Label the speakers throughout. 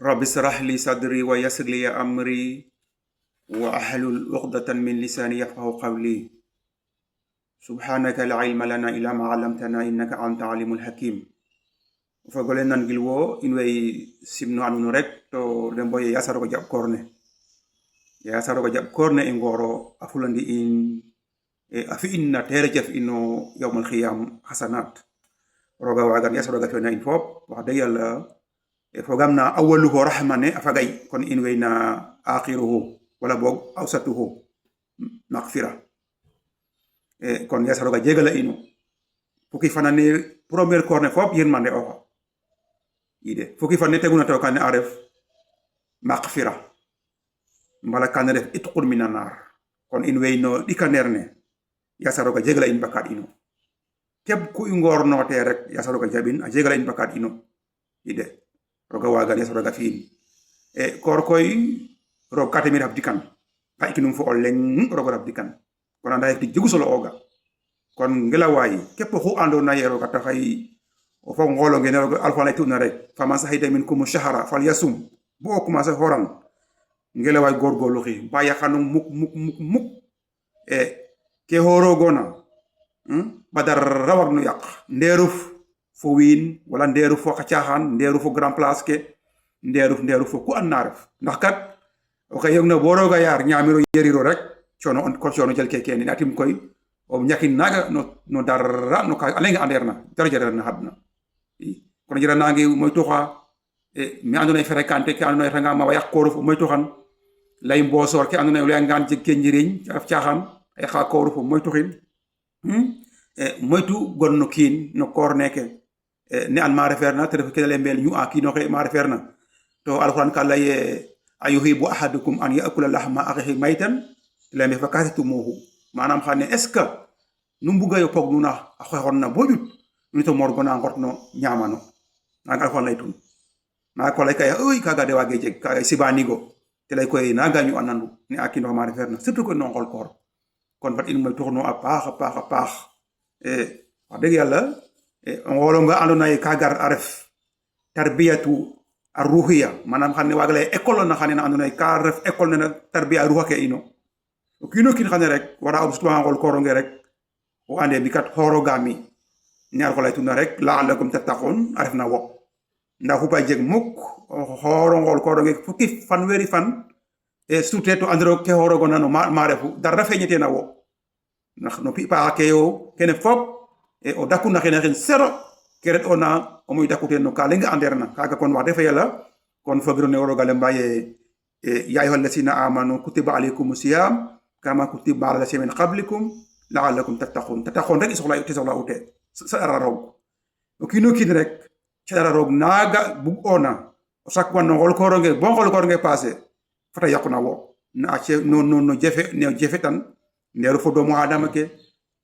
Speaker 1: رب اشرح لي صدري ويسر لي أمري وأحلل عقدة من لساني يفقهوا قولي سبحانك لا علم لنا إلا ما علمتنا إنك أنت عليم الحكيم فقولنا نقولوا إنوي سيبنو عنو نورك تو دمبوي ياسارو جاب كورني ياسارو جاب كورني إنغورو أفولندي إن أفي إن تيرجف إنو يوم الخيام حسنات روغا واغان ياسارو غافينا إن فوب وحدي الله fogamna awwaluhu rahmane afagay kon in wayna akhiruhu wala bog awsatuhu maghfira kon yasaro ga jegala ino fuki fanane premier corne fop yirmande o ide fuki fanane teguna to kan aref maghfira mbala kan def itqul minan nar kon in wayno dikanerne yasaro ga jegala in bakat ino keb ku ngorno te rek yasaro ga jabin a jegala in bakat ino ide roga wagan yes roga fin kor koy rog katemir abdikan fa ikinum fo leng roga abdikan kon anda ek jugu solo oga kon ngela way kep xu ando na yero kata fay o fo ngolo ngene roga alfa lay tuna rek fa man sahida minkum shahra falyasum bo commencé horan ngela way gorgolu xi ba yakanu muk ke horo gona badar rawak nu yak nderuf fo win wala nderu fo xatiaxan nderu fo grand place ke nderu fo ku annaref ndax kat o kay yegna boroga yar ñamiro yeriro rek ciono on ko ciono jel keke ni atim koy o ñakin naga no dara no ka alenga anderna dara jarana hadna kono jira nangi moy tuxa mi andona fréquenté ke andona ranga ma wax ko ruf moy tuxan lay mbosor ke andona lay ngan ci kenjiriñ af tiaxan ay xa ko ruf moy tuxin moytu gonno kin no korneke ne an ma referna te def kele mbel ñu aki no ma referna to alquran kala ye ayuhibu ahadukum an yaakula lahma akhihi maytan la me fakatumuhu manam xane est ce que nu mbuga yo pog nuna xoxon na bojut ñu to mor gona ngortno ñamano nak alquran lay tun na ko lay kay oy kaga de wage jeg kay sibanigo te lay koy na gañu anandu ne aki no ma referna surtout ko no xol kor kon fat in may tourno a paax wax deug yalla ngolo nga andona e kagar aref tarbiyatu arruhiya manam xamne wagale école na xane na andona e ka ref école na tarbiya ruhake ino o kino kin xane rek wara obstu ngol koronge rek o ande bi kat horo gami ñaar ko lay tuna rek la alakum tattaqun aref na wo ndax fu ba jeg muk horo ngol koronge fukki fanweri fan souté to andro ke horo gona no ma refu dar rafeñete na wo ndax no pi pa ke yo kene fop o dakuna xene sero keret ona o muy dakute no ka lenga anderna kaga kon wax defa yalla kon fogro ne woro gale mbaye ya ayyuhal ladina amanu kutiba alaykum siyam kama kutiba ala ladina min qablikum la'allakum tattaqun rek soxla ute sa ara rog o kino kin rek ci ara rog naga bu ona o sakwa no gol koronge bon gol koronge passé fata yakuna wo na ci no jefe tan nderu fo doomu adama ke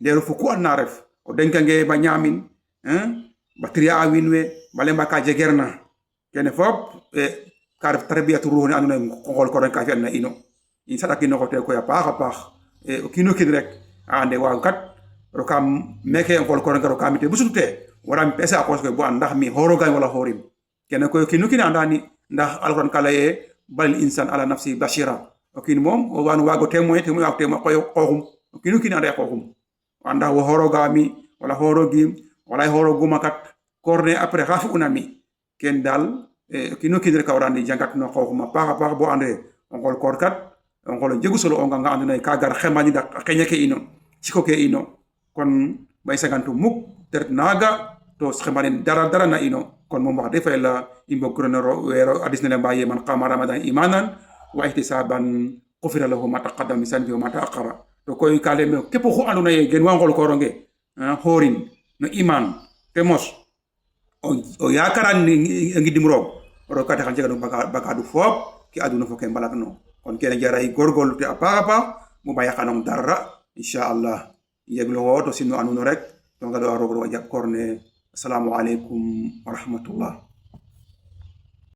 Speaker 1: nderu fo ku annaref o denkange ba ñamin ba triya winwe bale mbaka jegerna kene fop kar tarbiyatu ruhuni andona ko gol ko ka fi na ino in sadaki no ko te ko ya paax o kino kin rek ande wa kat ro kam meke gol ko ro kamite busute waram pesa ko bo ndax mi horo gay wala horim kene ko kino kin andani ndax alquran kala ye bal insan ala nafsi bashira o kin mom o wan wago temoy ko xoxum o kino kin ande xoxum anda wo horo gami wala horo gim wala horo gumakat korne après rafu unami ken dal kino kidre kawrandi jangat no xawma paxa bo ande ngol korkat ngol jegu solo nga anduna ka gar xemani dak xeñeke ino ciko ke ino kon bay sagantu muk ter naga to xemani dara na ino kon mom wax defay la imbo kronero wero adisna mbaye man qama ramadan imanan wa ihtisaban qufira lahu ma taqaddama min sanbi wa ma ta'akhkhara to koy kaleme kepo xu andona ye gen wangol koronge horin no iman temos o yakaran ngi dimro ro kata kan jegano bakadu fop ki aduna fo ken balakno kon kene jaray gorgol te apa mo baya kanong darra inshallah yeglo to sinu anuno rek to ngado ro wajab korne assalamu alaikum warahmatullah